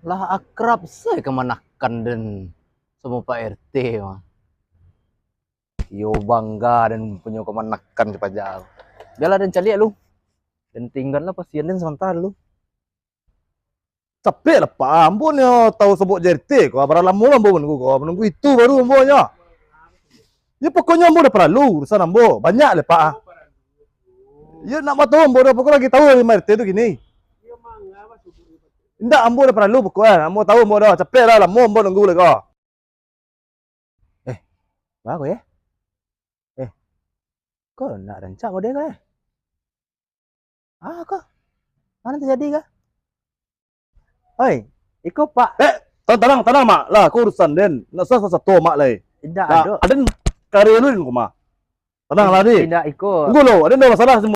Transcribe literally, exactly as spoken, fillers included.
Lah akrab se kamanakan den samo Pak R T mah. Iyo bangga den punyo kamanakan si Paja. Bialah den caliak lu. Den tingganlah pasian den samantaro dulu. Capek lah, Pak. Ambo nyo tahu sobok jo R T ko, bara lamo lah ambo manunggu ko. Manunggu itu baru ambo nyo. Yo, pokoknyo ambo udah paralu urusan ambo. Banyak lah, Pak. Yo, nak batahu ambo dah, pokok lagi tahu limo R T tu kini. Indak, ambo udah paralu pokok lah. Ambo tahu ambo dah. Capek lah, lamo ambo nunggu lah ko. Eh, baa ko, eh? Eh, ko ndak rancak model ko, eh? Ah, ko? Mano tajadi ko? Oi, iko Pak. Eh, tan-, tanang, tanang, Mak. Lah, ko urusan den. Nak sa-, sa-, sato, Mak, lai. Indak, lah, ado. Aden kari lu di rumah. Tanang lah, Di. Indak, iko. Tunggu lo, aden ado masalah.